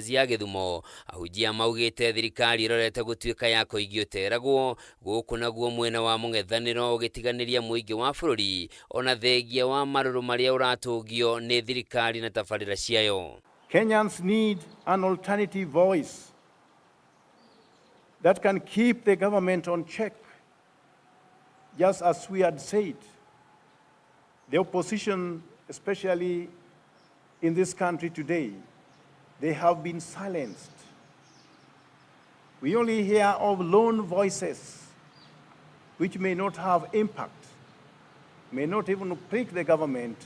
Ya Gĩthumo ahunjia maugĩte thirikari ĩrorete gũtuĩka ya kũigio teragwo gũkũ naguo mwena wa mũng'ethanĩro ũgĩtiganĩria mũingĩ wa bũrũri ona thengia wa marũrũ marĩa ũratũngio nĩ thirikari na tabarĩra ciayo. Kenyans need an alternative voice that can keep the government on check. Just as we had said, the opposition, especially in this country today, they have been silenced. We only hear of lone voices which may not have impact, may not even prick the government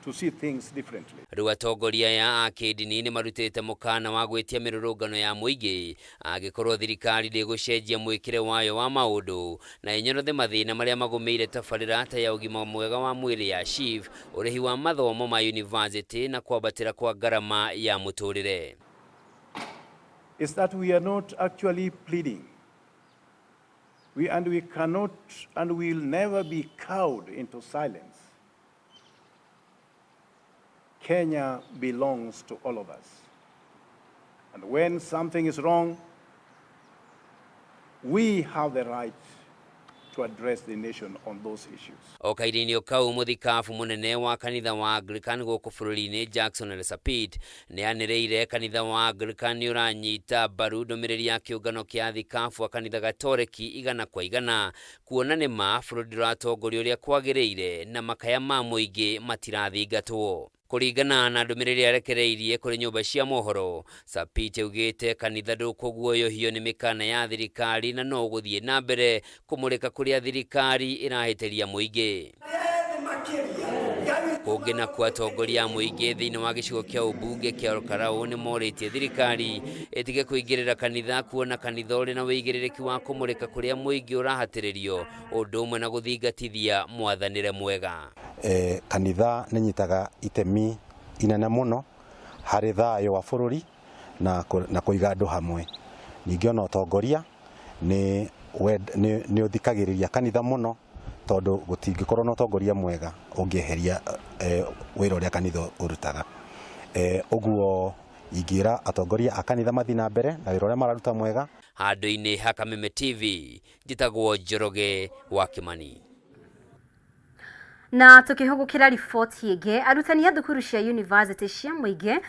to see things differently. Rĩu atongoria aya a kĩndini nĩ marutĩte mũkana wa gwĩtia mĩrũrũngano ya mũingĩ angĩkorwo thirikari ndĩgũcenjia mwĩkĩre wayo wa maũndũ na ĩnyorothe mathĩna marĩa magũmĩire tabarĩra ta ya ũgima mwega wa mwĩrĩ ya SHIF, ũrĩhi wa mathomo ma university na kwambatĩra kwa ngarama ya mũtũrĩre. Is that we are not actually pleading. We cannot and will never be cowed into silence. Kenya belongs to all of us. And when something is wrong, we have the right to address the nation on those issues. O kahinda-inĩ o kau, mũthikabu mũnene wa kanitha wa Anglican gũkũ bũrũri-inĩ, Jackson Elsapit, nĩ anĩrĩire kanitha wa Anglican nĩ ũranyita mbaru ndũmĩrĩri ya kĩũngano kĩa athikabu a kanitha Gatoreki 100%, kuona nĩ ma bũrũri ndũratongorio ũrĩa kwagĩrĩire na makaya ma mũingĩ matirathingatwo. Kũringana na ndũmĩrĩri arekereirie kũrĩ nyũmba cia mohoro, Sapit augĩte kanitha ndũkũguoyohio nĩ mĩkana ya thirikari na no ũgũthiĩ na mbere kũmũrĩka kũrĩa thirikari ĩrahĩtĩria mũingĩ. Kũngĩ nakuo, atongoria a mũingĩ thĩinĩ wa gĩcigo kĩa ũmbunge kĩa Olkalau nĩ morĩtie thirikari ĩtige kũingĩrĩra kanitha, kuona kanitha ũrĩ na wĩigĩrĩrĩki wa kũmũrĩka kũrĩa mũingĩ ũrahatĩrĩrio, ũndũ ũmwe na gũthingatithia mwathanĩre mwega. Kanitha nĩ nyitaga itemi inene mũno harĩ thayũ wa bũrũri na kũiga andũ hamwe. Ningĩ ona ũtongoria nĩ ũthikagĩrĩria kanitha mũno, tondũ gũtingĩkorwo na ũtongoria mwega ũngĩeheria wĩra ũrĩa kanitha ũrutaga. Ũguo ingĩra atongoria a kanitha mathiĩ na mbere na wĩra ũrĩa mararuta mwega. Handũ-inĩ ha Kameme TV, njĩtagwo Njoroge wa Kimani. Na tukihugukira riboti ĩngĩ, arutani a thukuru cia university cia mũingĩ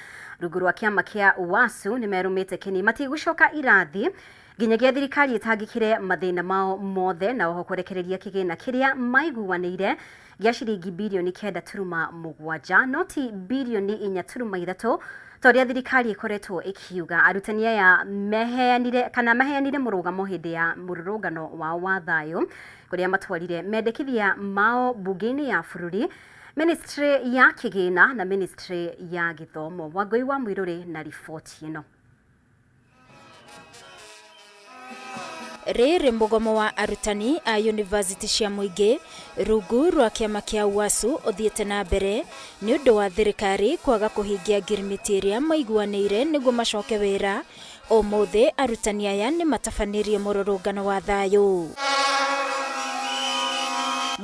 rungu rwa kĩama kĩa UASU nĩ merũmĩte kĩni matigũcoka irathi nginyagia thirikari ĩtangĩkĩre mathĩna mao mothe, na oho kũrekereria kĩgĩna kĩrĩa maiguanĩire gĩa ciringi 9.7 birioni, no ti 4.3 birioni ta ũrĩa thirikari ĩkoretwo ĩkiuga. Arutani aya meheanire kana maheanire mũrũgamo hĩndĩ ya mũrũrũngano wao wa thayũ, kũrĩa matwarire mendekithia mao mbunge-inĩ ya bũrũri, ministry ya kĩgĩna na ministry ya gĩthomo. Wangũi wa Mwirũrĩ na riboti ĩno. Rĩrĩ mũgomo wa arutani a yunivasĩtĩ cia mũingĩ rungu rwa kĩama kĩa UASU ũthiĩte na mbere nĩ ũndũ wa thirikari kwaga kũhingia ngirimiti ĩrĩa maiguanĩire nĩguo macoke wĩra. Ũmũthĩ arutani aya nĩ matabanirie mũrũrũngano wa thayũ.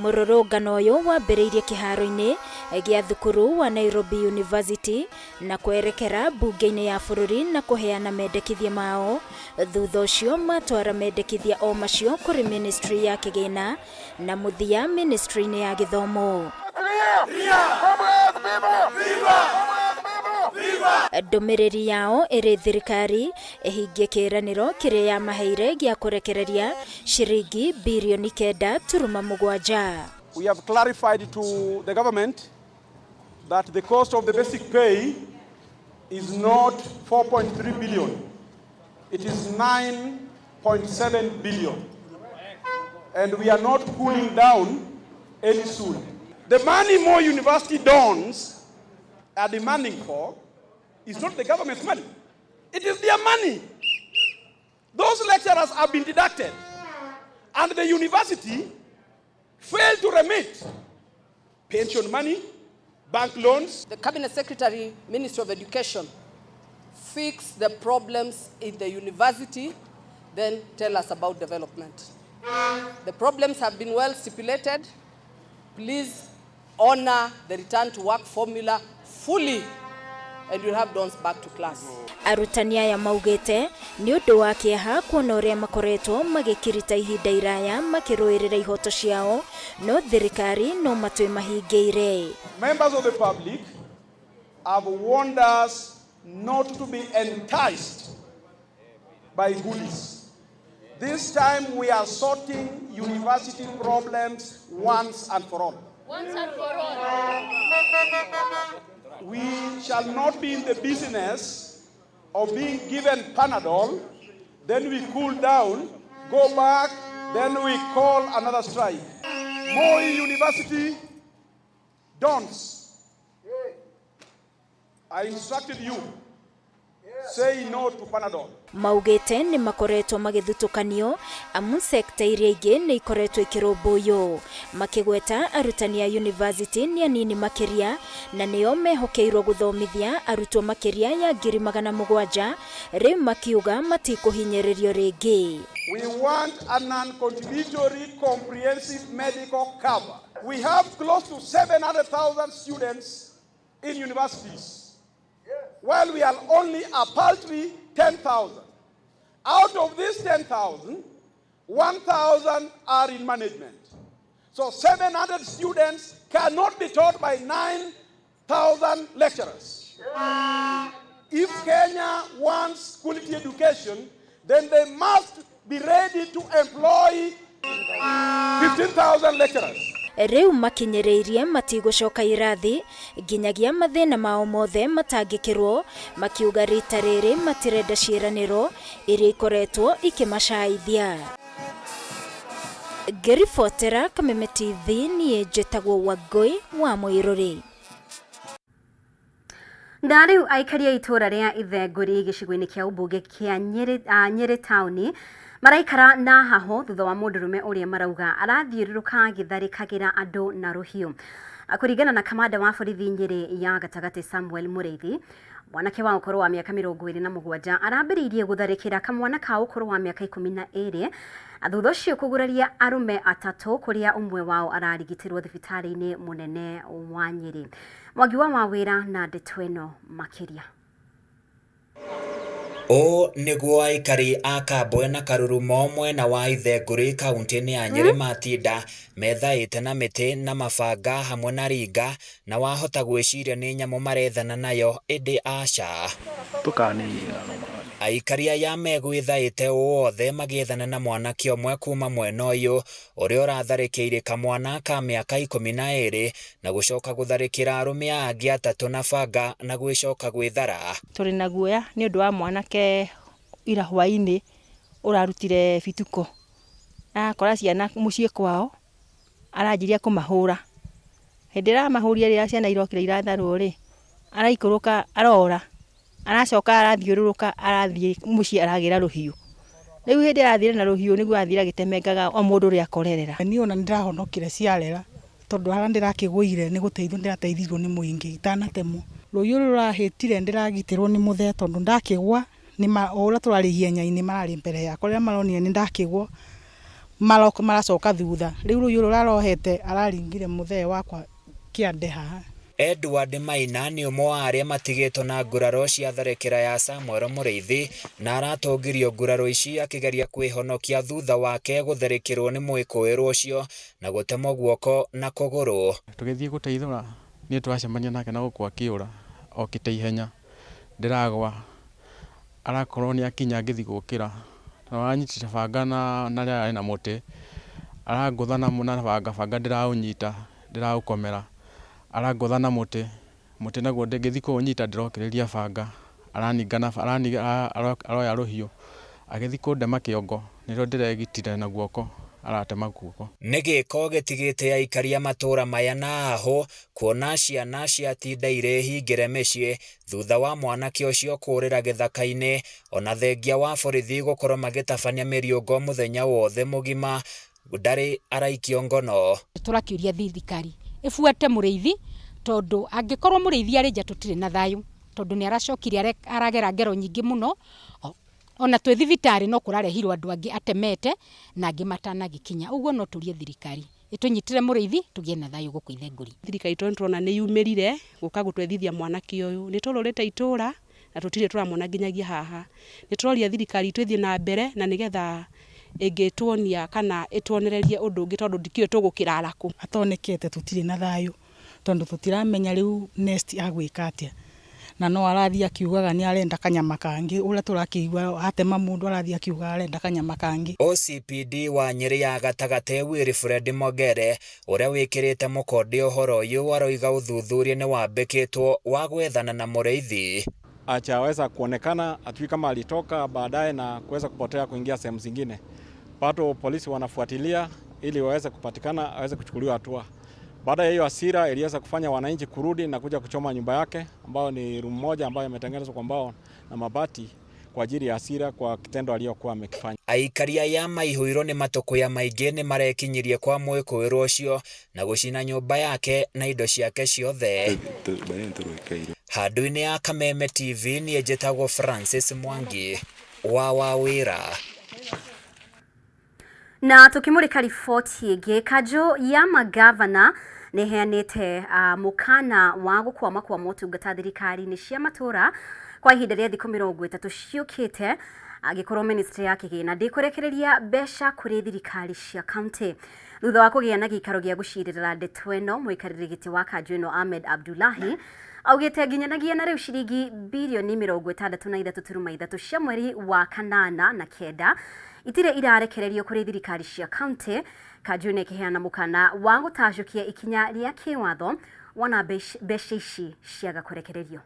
Mũrũrũngano ũyũ wambĩrĩirie kĩharo-inĩ gĩa thukuru wa Nairobi University na kwerekera mbunge-inĩ ya bũrũri na kũheana mendekithia mao. Thutha ũcio matwara mendekithia o macio kũrĩ ministry ya kĩgĩna na mũthia ministry-inĩ ya gĩthomo. Ndũmĩrĩri yao ĩrĩ thirikari ĩhingie kĩĩranĩro kĩrĩa yamaheire gĩa kũrekereria ciringi 9.7 birioni. We have clarified to the government that the cost of the basic pay is not 4.3 billion. It is 9.7 billion. And we are not cooling down any soon. The money Moi University dons are demanding for is not the government's money. It is their money. Those lecturers have been deducted. And the university failed to remit pension money, bank loans. The Cabinet Secretary, Ministry of Education, fix the problems in the university, then tell us about development. The problems have been well stipulated. Please honor the return to work formula fully And you'll have dons back to class. Arutani aya maugĩte nĩ ũndũ wa kĩeha kuona ũrĩa makoretwo magĩkirita ihinda iraya makĩrũĩrĩra ihoto ciao, no thirikari no matwĩ mahingĩire. Members of the public have warned us not to be enticed by goodies. This time we are sorting university problems once and for all. Once and for all. We shall not be in the business of being given Panadol, then we cool down, go back, then we call another strike. Moi University dons. I instructed you, say no to Panadol. Maugĩte nĩ makoretwo magĩthutũkanio amu sekta iria ingĩ nĩ ikoretwo ikĩrũmbũiywo, makĩgweta arutani a university nĩ anini makĩria na nĩo mehokeirwo gũthomithia arutwo makĩria ya 700,000, rĩu makiuga matikũhinyĩrĩrio rĩngĩ. We want a non-contributory comprehensive medical cover. We have close to 700,000 students in universities, while we are only a paltry 10,000. Out of these 10,000, 1,000 are in management. So 700 students cannot be taught by 9,000 lecturers. If Kenya wants quality education, then they must be ready to employ 15,000 lecturers. Rĩu makinyĩrĩirie matigũcoka irathi nginyagia mathĩna mao mothe matangĩkĩrwo, makiuga rita rĩrĩ matirenda ciĩranĩro iria ikoretwo ikĩmacaithia. Ngĩribotera Kameme TV, niĩ njĩtagwo Wangũi wa Mũirũrĩ. Na rĩu aikari a itũũra rĩa Ithengũri gĩcigo-inĩ kĩa ũmbunge kĩa Nyĩrĩ taũni maraikara na haho thutha wa mũndũrũme ũrĩa marauga arathiũrũrũka agĩtharĩkagĩra andũ na rũhiũ. Kũringana na kamanda wa borithi Nyĩrĩ ya gatagatĩ Samuel Mũrĩithi, mwanake wa ũkũrũ wa mĩaka 27 arambĩrĩirie gũtharĩkĩra kamwana ka ũkũrũ wa mĩaka 12, thutha ũcio kũguraria arũme atatũ kũrĩa ũmwe wao ararigitĩrwo thibitarĩ-inĩ mũnene wa Nyĩrĩ. Mwangi wa Mawĩra na ndeto ĩno makĩria. Ũũ nĩguo aikari a Kambwe na Karurumo mwena wa Ithengũri kaunti-inĩ ya Nyĩrĩ matinda methaĩte na mĩtĩ na mabanga hamwe na ringa, na wahota gwĩciria nĩ nyamũ marethana nayo ĩndĩ aca. Aikari aya megwĩthaĩte ũũ othe magĩethana na mwanake ũmwe kuma mwena ũyũ ũrĩa ũratharĩkĩire kamwana ka mĩaka 12 na gũcoka gũtharĩkĩra arũme angĩ atatũ na banga na gwĩcoka gwĩthara. Tũrĩ na guoya nĩ ũndũ wa mwanake ira hwaĩ-inĩ ũrarutire bituko, arakora ciana mũciĩ kwao aranjirie kũmahũra. Hĩndĩ ĩrĩa aramahũrire rĩrĩa ciana irokire iratharwo rĩ, araikũrũka arora, aracoka arathiũrũrũka arathiĩ mũciĩ aragĩra rũhiũ. Rĩu hĩndĩ arathire na rũhiũ nĩguo arathire agĩtemengaga o mũndũ ũrĩa akorerera. Niĩ ona nĩndĩrahonokire ciarera tondũ harĩa ndĩrakĩgũire nĩ gũteithio ndĩrateithirio nĩ mũingĩ itanatemwo. Rũhiũ rũrũ rũrahĩtire ndĩragitĩrwo nĩ mũthee tondũ ndakĩgwa o ũrĩa tũrarĩ ihenya-inĩ mararĩ mbere yakwa, rĩrĩa maronire nĩ ndakĩgwa maracoka thutha. Rĩu rũhiũ rũrũ arohete araringire mũthee wakwa kĩande haha. Edward Maina nĩ ũmwe wa arĩa matigĩtwo na nguraro cia tharĩkĩra ya Samuel Mũrĩithi na aratongirio nguraro ici akĩgeria kwĩhonokia thutha wake gũtharĩkĩrwo nĩ mwĩkũĩrwo ũcio na gũtemwo guoko na kũgũrũ. Tũgĩthiĩ gũteithũra niĩ twacemania nake na gũkũ akĩũra okĩte ihenya, ndĩragwa arakorwo nĩ akinya ngĩthiĩ gũkĩra na aranyitĩte banga na rĩarĩ na mũtĩ, arangũtha na banga, banga ndĩraũnyita ndĩraũkomera, arangũtha na mũtĩ, mũtĩ naguo ngĩthiĩ kũũnyita ndĩrokĩrĩria banga, araninga na aroya rũhiũ agĩthiĩ kũndema kĩongo nĩrĩo ndĩregitire na guoko aratema guoko. Nĩ gĩko gĩtigĩte aikari a matũũra maya na ahũ kuona ciana ciatinda irĩ hingĩre mĩciĩ thutha wa mwanake ũcio kũũrĩra gĩthaka-inĩ, ona thengia wa borithi gũkorwo magĩtabania mĩriũngo mũthenya wothe mũgima ndarĩ araikio ngono. Tũrakĩũria thirikari ĩbuate Mũrĩithi tondũ angĩkorwo Mũrĩithi arĩ nja tũtirĩ na thayũ, tondũ nĩ aracokire aragera ngero nyingĩ mũno, ona twĩ thibitarĩ no kũrarehirwo andũ angĩ atemete na angĩ matanagĩkinya. Ũguo no tũrie thirikari Ĩtũnyitĩre mũrĩithi tũgĩe na thayũ gũkũ Ithengũri. Thirikari itũ nĩtũrona nĩ yumĩrire gũka gũtwethithia mwanake ũyũ. Nĩ tũrũrĩte itũra na tũtirĩ tũramwona nginyagia haha. Nĩ tũroria thirikari itũ ĩthiĩ na mbere na nĩgetha ĩngĩtuonia kana ĩtuonererie ũndũ ũngĩ tondũ ndikĩũĩ tũgũkĩrara kũ. Atonekete tũtirĩ na thayũ tondũ tũtiramenya rĩu next agwĩka atĩa na no arathiĩ akiugaga nĩ arenda kanyama kangĩ ũrĩa tũrakĩigua atema mũndũ arathiĩ akiugaga arenda kanyama kangĩ. OCPD wa Nyĩrĩ ya gatagatĩ Wilfred Mogere ũrĩa wĩkĩrĩte mũkonde ũhoro ũyũ aroiga ũthuthuria nĩ wambĩkĩtwo wa gwethana na mũrĩithi. Hajaweza kuonekana, hatujui kama alitoka baadaye na kuweza kupotea kuingia sehemu zingine. Bado polisi wanafuatilia ili waweze kupatikana, aweze kuchukuliwa hatua. Baada ya hiyo hasira iliweza kufanya wananchi kurudi na kuja kuchoma nyumba yake ambayo ni room moja ambayo imetengenezwa kwa mbao na mabati kwa ajili ya hasira kwa kitendo aliyokuwa amekifanya. Aikari aya maihũirwo nĩ matũkũya maingĩ nĩ marekinyirie kwa mwĩkũĩrwo ũcio na gũcina nyũmba yake na indo ciake ciothe. Handũ-inĩ ya Kameme TV niĩ njĩtagwo Francis Mwangi wa Wawĩra. Na tukimurika riboti ĩngĩ, kanjũ ya magavana nĩ ĩheanĩte mũkana wa gũkwama kwa motungata thirikari-inĩ cia matũra kwa ihinda rĩa thikũ 30 ciũkĩte angĩkorwo ministry ya kĩgĩna ndĩkũrekereria mbeca kũrĩ thirikari cia kaunti. Thutha wa kũgĩa na gĩikaro gĩa gũcirĩrĩra ndeto ĩno, mũikarĩri gĩtĩ wa kanjũ ĩno Ahmed Abdullahi augĩte nginyanagia na rĩu ciringi birioni 63.3 cia mweri wa kanana na kenda itirĩ irarekererio kũrĩ thirikari cia kaunti. Kanjũ ĩno ĩkĩheana mũkana wa gũtacũkia ikinya rĩa kĩwatho wona mbeca ici ciaga kũrekererio.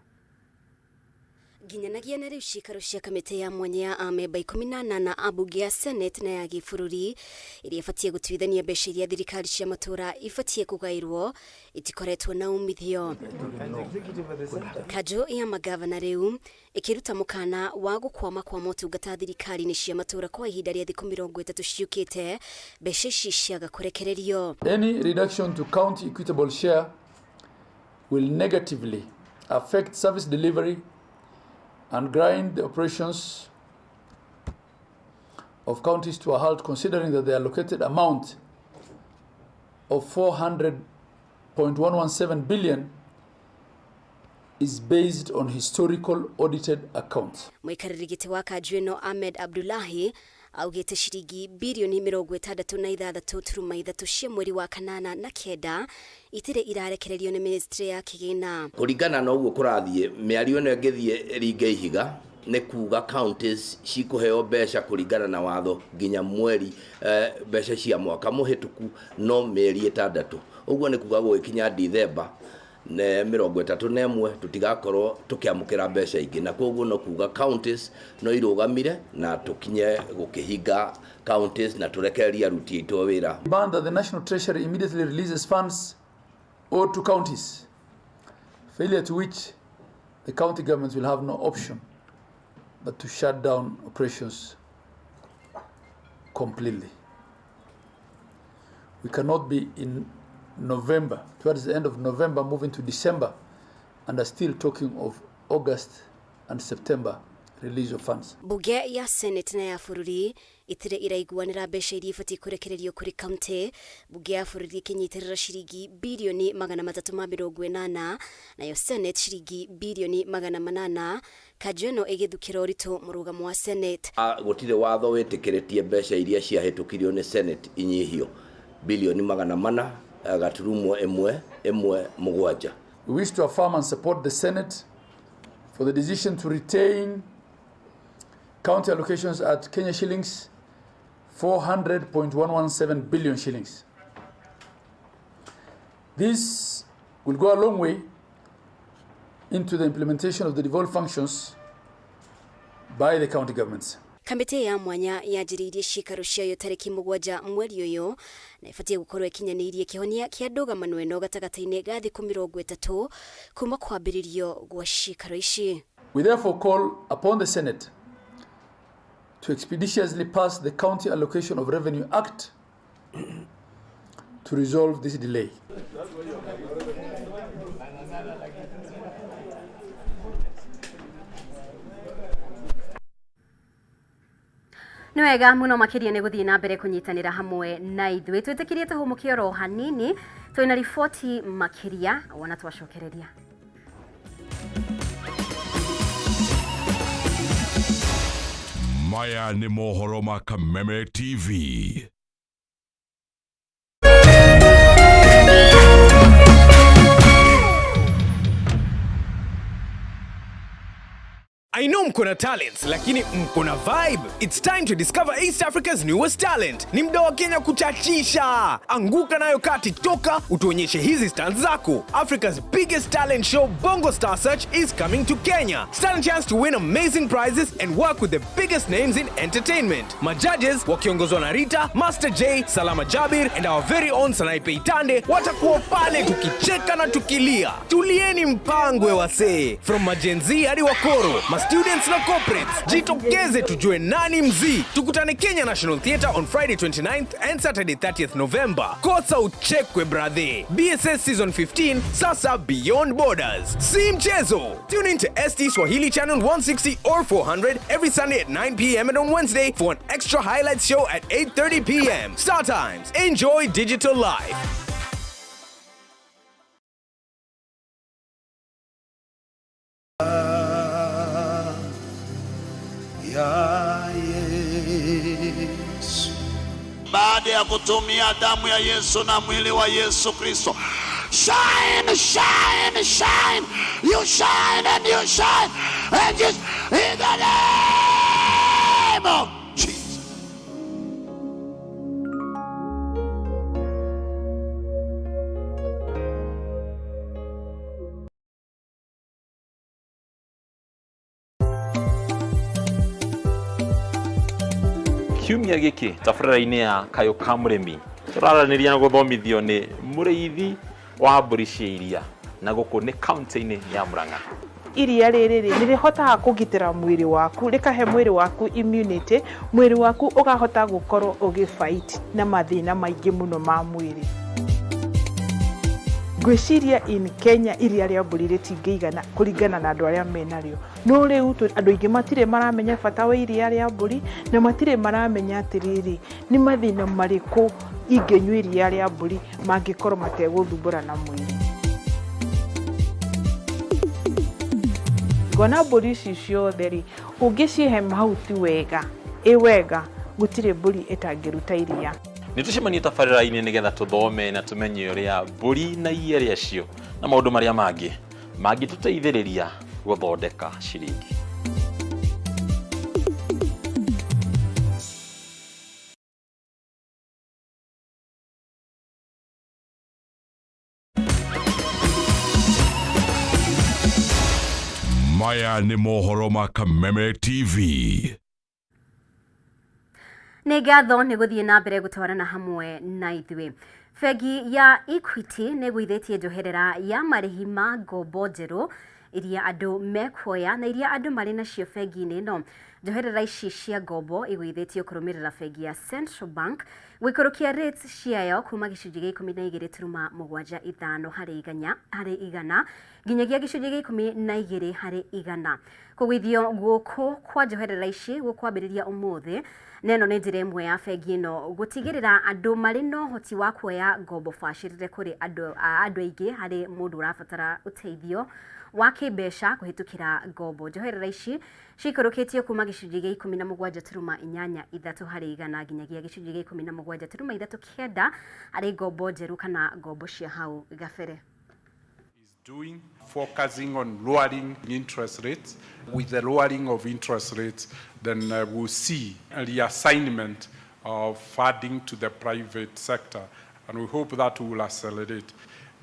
Nginyanagia na rĩu ciikaro cia kamĩtĩ ya mwanya ya amemba 18 a mbunge ya Senate na ya gĩbũrũri iria ibatiĩ gũtuithania mbeca iria thirikari cia matũra ibatiĩ kũgaĩrwo itikoretwo na umithio. Kanjũ ya magavana rĩu ĩkĩruta mũkana wa gũkwama kwa motungata thirikari-inĩ cia matũra kwa ihinda rĩa thikũ 30 ciũkĩte mbeca ici ciaga kũrekererio. Any reduction to county equitable share will negatively affect service delivery and grind the operations of counties to a halt, considering that the allocated amount of 400.117 billion is based on historical audited accounts. Mũikarĩri gĩtĩ wa kanjũ ĩno Ahmed Abdullahi augĩte ciringi birioni 66.3 cia mweri wa kanana na kenda itirĩ irarekererio nĩ ministry ya kĩgĩna. Kũringana na ũguo kũrathiĩ, mĩario ĩno ĩngĩthiĩ ĩringe ihiga nĩ kuga counties cikũheo mbeca kũringana na watho nginya mweri mbeca cia mwaka mũhĩtũku no mĩeri 6. Ũguo nĩ kuga gũgĩkinya Dithemba ne 31 tũtigakorwo tũkĩamũkĩra mbeca ingĩ, na koguo no kuga counties no irũgamire na tũkinye gũkĩhinga counties na tũrekererie aruti aitũ wĩra. Demand that the National Treasury immediately releases funds owed to counties, failure to which the county governments will have no option but to shut down operations completely. We cannot be in November, towards the end of November, moving to December, and are still talking of August and September release of funds. Bunge ya Senate na ya bũrũri itirĩ iraiguanĩra mbeca iria ibatiĩ kũrekererio kũrĩ kaunti. Bunge ya bũrũri ĩkĩnyitĩrĩra ciringi birioni 380, nayo Senate ciringi birioni 800. Kanjũ ĩno ĩgĩthukĩra ũritũ mũrũgamo wa Senate. Gũtirĩ watho wĩtĩkĩrĩtie mbeca iria ciahĩtũkirio nĩ Senate inyihio bilioni 400.17. We wish to affirm and support the Senate for the decision to retain county allocations at Kenya shillings 400.117 billion shillings. This will go a long way into the implementation of the devolved functions by the county governments. Kamĩtĩ ya mwanya yanjĩrĩirie ciikaro ciayo tarĩki 7 mweri ũyũ na ĩbatiĩ gũkorwo ĩkinyanĩirie kĩhonia kĩa ndũgamano ĩno gatagatĩ-inĩ ga thikũ 30 kuma kwambĩrĩrio gwa ciikaro ici. We therefore call upon the Senate to expeditiously pass the County Allocation of Revenue Act to resolve this delay. Nĩ wega mũno makĩria nĩ gũthiĩ na mbere kũnyitanĩra hamwe na ithuĩ. Twĩtĩkĩrie tũhũmũke oro hanini, twĩna riboti makĩria wona twacokereria. Maya nĩ mohoro ma Kameme TV. I know mko na talents, lakini mko na vibe. It's time to discover East Africa's newest talent. Ni mda wa Kenya kuchachisha. Anguka nayo kati, toka utuonyeshe hizi stunts zako. Africa's biggest talent show Bongo Star Search is coming to Kenya. Stand a chance to win amazing prizes and work with the biggest names in entertainment. Majudges wakiongozwa na Rita, Master J, Salama Jabir and our very own Sanaipei Tande watakuwa pale tukicheka na tukilia. Tulieni mpangwe wasee. From maGen Z hadi wakoro, ma students na corporates, jitokeze tujue nani mzii. Tukutane Kenya National Theatre on Friday 29th and Saturday 30th November. Kosa uchekwe brother. BSS Season 15 sasa beyond borders. Si mchezo. Tune in to ST Swahili Channel 160 or 400 every Sunday at 9 p.m. and on Wednesday for an extra highlights show at 8:30 p.m. Star Times. Enjoy digital life. Ya Yesu. Baada ya kutumia damu ya Yesu na mwili wa Yesu Kristo. Shine, shine, shine. You shine and you shine and just in the name of Jesus. Kiumia gĩkĩ tabarĩra-inĩ ya Kayũ ka Mũrĩmi tũraranĩria na gũthomithio nĩ mũrĩithi wa mbũri cia iria na gũkũ nĩ kaunti-inĩ ya Murang'a. Iria rĩrĩ rĩ nĩ rĩhotaga kũgitĩra mwĩrĩ waku, rĩkahe mwĩrĩ waku immunity, mwĩrĩ waku ũkahota gũkorwo ũgĩ fight na mathĩna maingĩ mũno ma mwĩrĩ. Ngwĩciria in Kenya iria rĩa mbũri rĩtingĩigana kũringana na andũ arĩa menarĩo, no rĩu andũ aingĩ matirĩ maramenya bata wa iria rĩa mbũri na matirĩ maramenya atĩrĩrĩ nĩ mathĩna marĩkũ ingĩnyua iria rĩa mbũri mangĩkorwo mategũthumbũra na mwĩrĩ. Ngona mbũri ici ciothe rĩ, ũngĩcihe mahuti wega ĩ wega, gũtirĩ mbũri ĩtangĩruta iria. Nĩ tũcemanie tabarĩra-inĩ nĩgetha tũthome na tũmenye ũrĩa mbũri na iria rĩacio na maũndũ marĩa mangĩ mangĩtũteithĩrĩria gũthondeka ciringi. Maya nĩ mohoro ma Kameme TV. Nĩ ngatho nĩ gũthiĩ na mbere gũtwarana hamwe na ithuĩ. Bengi ya Equity nĩ ĩgũithĩtie njoherera ya marĩhi ma ngombo njerũ iria andũ mekuoya na iria andũ marĩ nacio bengi-inĩ ĩno. Njoherera ici cia ngombo igũithĩtio kũrũmĩrĩra bengi ya Central Bank gũikũrũkia rates ciayo kuma gĩcunjĩ gĩa 12.75 harĩ igana nginyagia gĩcunjĩ gĩa 12 harĩ igana. Kũgũithio gũkũ kwa njoherera ici gũkwambĩrĩria ũmũthĩ, na ĩno nĩ njĩra ĩmwe ya bengi ĩno gũtigĩrĩra andũ marĩ na ũhoti wa kuoya ngombo bacĩrĩre kũrĩ andũ aingĩ harĩ mũndũ ũrabatara ũteithio wa kĩmbeca kũhĩtũkĩra ngombo. Njoherera ici ciikũrũkĩtio kuma gĩcunjĩ gĩa 17.83 harĩ igana nginyagia gĩcunjĩ gĩa 17.39 harĩ ngombo njerũ kana ngombo cia hau gabere. Doing, focusing on lowering interest rates. With the lowering of interest rates, then we'll see a reassignment of funding to the private sector, and we hope that will accelerate.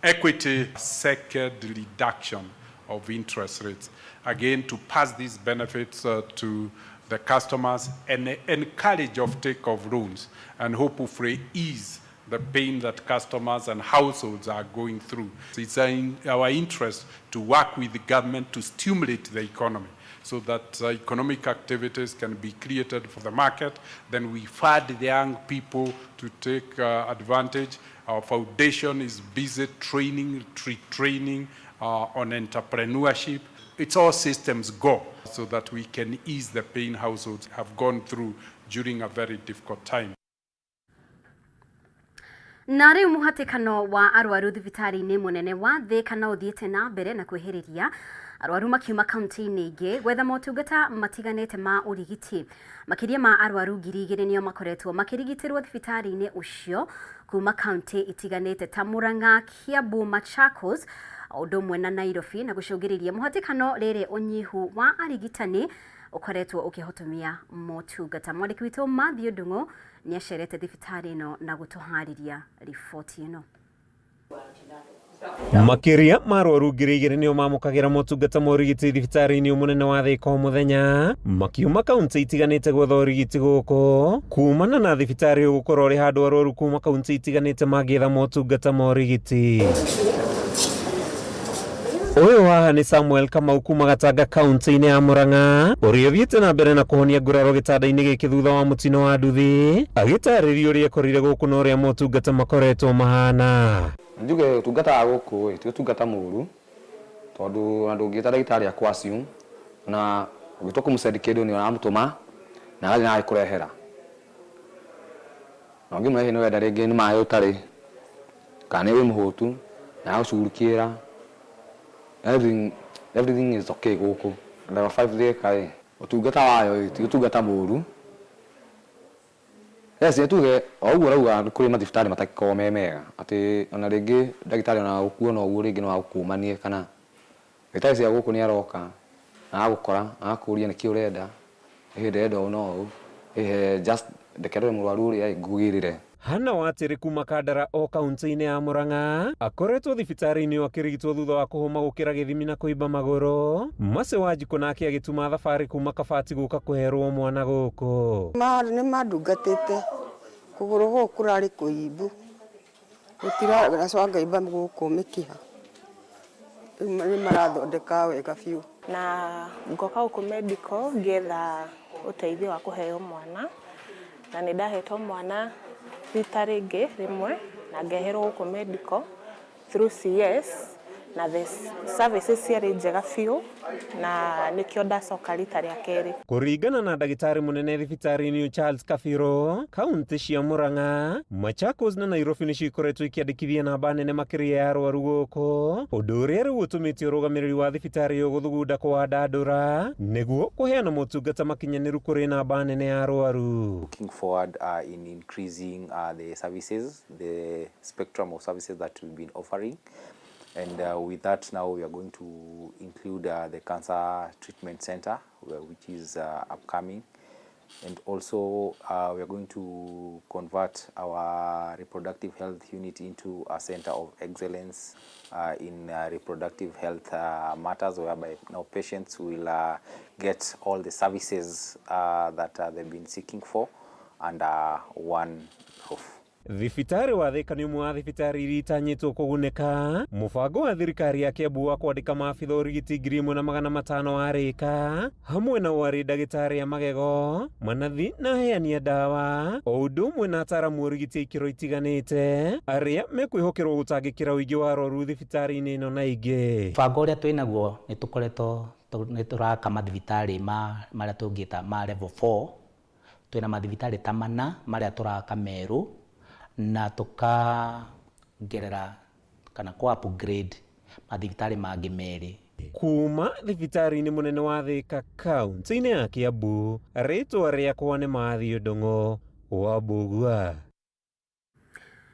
Equity second reduction of interest rates. Again, to pass these benefits to the customers and encourage offtake of loans and hopefully ease the pain that customers and households are going through. It's in our interest to work with the government to stimulate the economy so that economic activities can be created for the market. Then we fund the young people to take advantage. Our foundation is busy training, retraining on entrepreneurship. It's all systems go so that we can ease the pain households have gone through during a very difficult time. Na rĩu mũhatĩkano wa arwaru thibitarĩ-inĩ mũnene wa Thĩka no ũthiĩte na mbere na kwĩhĩrĩria arwaru makiuma kaunti-inĩ ingĩ gwetha motungata matiganĩte ma ũrigiti. Makĩria ma arwaru 2000 nĩo makoretwo makĩrigitĩrwo thibitarĩ-inĩ ũcio kuma kaunti itiganĩte ta Murang'a, Kiambu, Machakos o ũndũ ũmwe na Nairobi na gũcũngĩrĩria mũhatĩkano rĩrĩ ũnyihu wa arigitani ũkoretwo ũkĩhotomia motungata. Mwandĩki witũ Matthew Ndung'u nĩ acerete thibitarĩ ĩno na gũtũharĩria riboti ĩno. Makĩria ma arwaru 2000 nĩo mamũkagĩra motungata ma ũrigiti thibitarĩ-inĩ mũnene wa Thĩka o mũthenya, makiuma kaunti itiganĩte gwetha ũrigiti gũkũ kumana na thibitarĩ ũyũ gũkorwo ũrĩ handũ arwaru kuma kaunti itiganĩte mangĩetha motungata ma ũrigiti. Ũyũ haha nĩ Samuel Kamau kuma Gatanga kaunti-inĩ ya Murang'a ũrĩa ũthiĩte na mbere na kũhonia nguraro gĩtanda-inĩ gĩkĩ thutha wa mũtino wa nduthi, agĩtarĩria ũrĩa ekorire gũkũ na ũrĩa motungata makoretwo mahana. Njuge ũtungata wa gũkũ ĩ ti ũtungata mũru tondũ ona ndũngĩta ndagĩtarĩ akũ assume na ũngĩtua kũmũ send kĩndũ nĩ ũramũtũma na agathiĩ na agakũrehera, na ũngĩmũrehe nĩ wenda rĩngĩ nĩ maĩ ũtarĩ kana nĩ wĩ mũhũtu na agagũshughulikia, everything is okay gũkũ. Level 5 Thika ĩ ũtungata wayo ĩ ti ũtungata mũru. Yes, nĩ tuge o ũguo ũrauga nĩ kũrĩ mathibitarĩ matakoragwo me mega atĩ ona rĩngĩ ndagĩtarĩ ona gũkuona ũguo rĩngĩ no agũkũmanie kana ndagĩtarĩ cia gũkũ nĩ aroka na agagũkora agakũria nĩkĩ ũrenda, ĩhĩ ndĩrenda ũũ na ũũ, ĩhĩ just reke ndore mũrwaru ũrĩa ĩ ngũgĩrĩre. Hana Watĩrĩ kuma Kandara o kaunti-inĩ ya Murang'a akoretwo thibitarĩ-inĩ ĩyo akĩrigitwo thutha wa kũhũma gũkĩra gĩthimi na kũimba magũrũ. Mercy Wanjikũ nake agĩtuma thabarĩ kuma Kabati gũka kũherwo mwana gũkũ. Nĩ mandungatĩte kũgũrũ gũkũ kũrarĩ kũimbu gũtiracoka ngaimba gũkũ mĩkiha, rĩu nĩ marathondeka wega biũ. Na ngoka gũkũ medical ngĩetha ũteithio wa kũheo mwana na nĩ ndahetwo mwana rita rĩngĩ rĩmwe na ngeherwo gũkũ medical through CS na the services ciarĩ njega biũ na nĩkĩo ndacoka rita rĩa kerĩ. Kũringana na ndagĩtarĩ mũnene thibitarĩ-inĩ Charles Kabiro, kaunti cia Murang'a, Machakos na Nairobi nĩcio ikoretwo ikĩandĩkithia namba nene makĩria ya arwaru gũkũ, ũndũ ũrĩa rĩu ũtũmĩte ũrũgamĩrĩri wa thibitarĩ ĩyo gũthugunda kũwandandũra nĩguo kũheana motungata makinyanĩru kũrĩ namba nene ya arwaru. Looking forward in increasing the services, the spectrum of services that we've been offering. And with that, now we are going to include the cancer treatment center, which is upcoming. And also we are going to convert our reproductive health unit into a center of excellence in reproductive health matters, whereby now patients will get all the services that they've been seeking for under one roof. Thibitarĩ wa Thika nĩ ũmwe wa thibitarĩ iria itanyĩtwo kũgunĩka mũbango wa thirikari ya Kiambu wa kwandĩka maabitha ũrigiti 1500 warĩka hamwe na warĩ ndagĩtarĩ a magego, manathi na aheani a ndawa o ũndũ ũmwe na ataramu ũrigiti a ikĩro itiganĩte arĩa mekwĩhokerwo gũtangĩkĩra ũingĩ wa arwaru thibitarĩ-inĩ ĩno na ingĩ. Mũbango ũrĩa twĩ naguo nĩ tũkoretwo nĩ tũraka mathibitarĩ ma marĩa tũngĩta ma level 4. Twĩna mathibitarĩ ta mana marĩa tũraka merũ na tũkaongerera kana kũ upgrade mathibitarĩ mangĩ merĩ. Kuma thibitarĩ-inĩ mũnene wa Thika kaunti-inĩ ya Kiambu, rĩtwa rĩakwa nĩ Matthew Ndung'u wa Mbugua.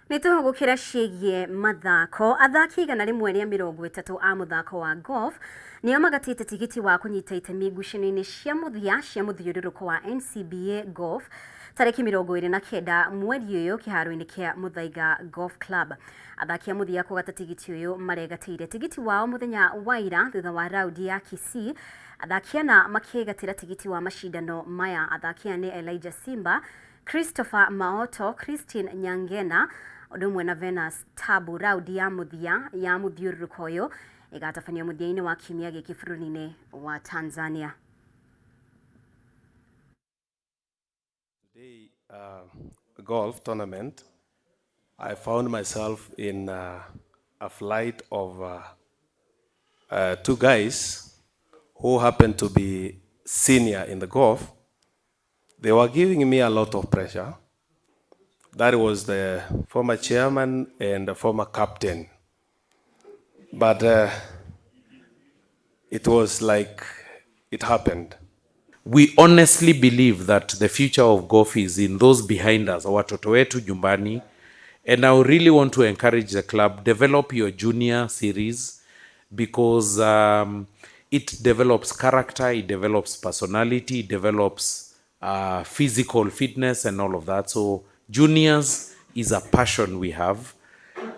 Nĩ tũhũgũkĩra ciĩgiĩ mathako. Athaki 130 a mũthako wa golf nĩo magatĩte tigiti wa kũnyita itemi ngucanio-inĩ cia mũthia cia mũthiũrũrũko wa NCBA Golf tarĩki 29 mweri ũyũ kĩharo-inĩ kĩa Muthaiga Golf Club. Athaki a mũthia kũgata tigiti ũyũ maregatĩire tigiti wao mũthenya wa ira thutha wa raundi ya Kisii. Athaki ana makĩgatĩra tigiti wa macindano maya. Athaki aya nĩ Elijah Simba, Christopher Maoto, Christine Nyangena ũndũ ũmwe na Venus Tabu. Raundi ya mũthia ya mũthiũrũrũko ũyũ ĩgatabanio mũthia-inĩ wa kiumia gĩkĩ bũrũri-inĩ wa Tanzania. Today, golf tournament, I found myself in a flight of two guys who happened to be senior in the golf, they were giving me a lot of pressure. That was the former chairman and the former captain. But it was like it happened. We honestly believe that the future of golf is in those behind us, watoto wetu nyumbani. And I really want to encourage the club, develop your junior series, because it develops character, it develops personality, it develops physical fitness and all of that. So juniors is a passion we have.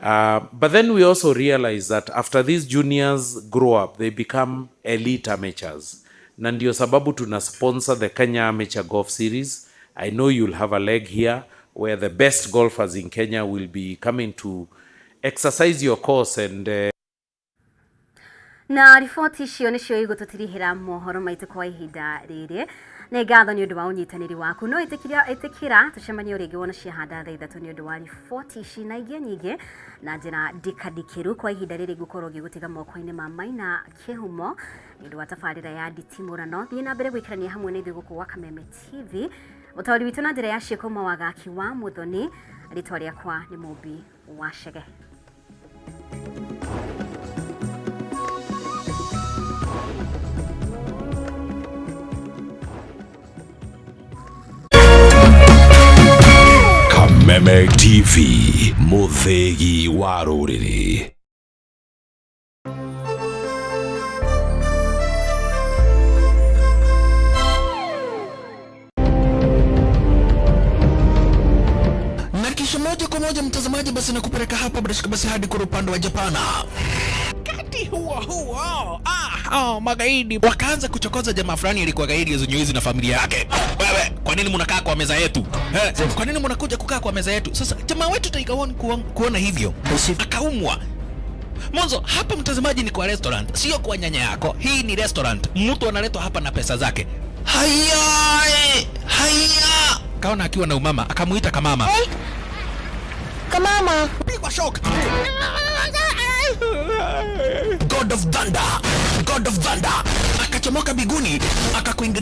But then we also realize that after these juniors grow up, they become elite amateurs. Na ndio sababu tuna sponsor the Kenya Amateur Golf Series. I know you'll have a leg here where the best golfers in Kenya will be coming to exercise your course and Na riboti icio nĩcio igũtũtirihĩra mohoro maitũ kwa ihinda rĩrĩ. Nĩ ngatho nĩ ũndũ wa ũnyitanĩri waku. No ĩtĩkĩra tũcemanie rĩngĩ wona ciahanda thaa 3 nĩ ũndũ wa riboti ici na ingĩ nyingĩ na njĩra ndikandikĩru. Kwa ihinda rĩrĩ ngũkorwo ngĩgũtiga moko-inĩ ma Maina Kĩhumo nĩ ũndũ wa tabarĩra ya nditimũrano. Thiĩ na mbere gwĩkĩrania hamwe na ithuĩ gũkũ gwa Kameme TV. Ũtaũri witũ na njĩra ya ciĩko Mawagaki wa Mũthoni. Rĩtwa rĩakwa nĩ Mũmbi wa Chege. Kameme TV, mũthĩgi wa rũrĩrĩ. Na kisha moja kwa moja mtazamaji, basi nakupeleka hapa bila shaka basi hadi kwa upande wa Japana. Wakati huo huo, magaidi wakaanza kuchokoza jamaa fulani alikuwa gaidi ya na familia yake. Wewe, kwa nini mnakaa kwa meza yetu? Kwa nini mnakuja kukaa kwa meza yetu? Sasa jamaa wetu Tiger One kuona hivyo akaumwa. Mwanzo hapa mtazamaji ni kwa restaurant, sio kwa nyanya yako. Hii ni restaurant. Mtu analetwa hapa na pesa zake. Haya, haya. Kaona akiwa na umama, akamuita kamama. Hey. Kamama. Pigwa shock. God of Thunder, God of Thunder. Akachomoka biguni, akakuingia.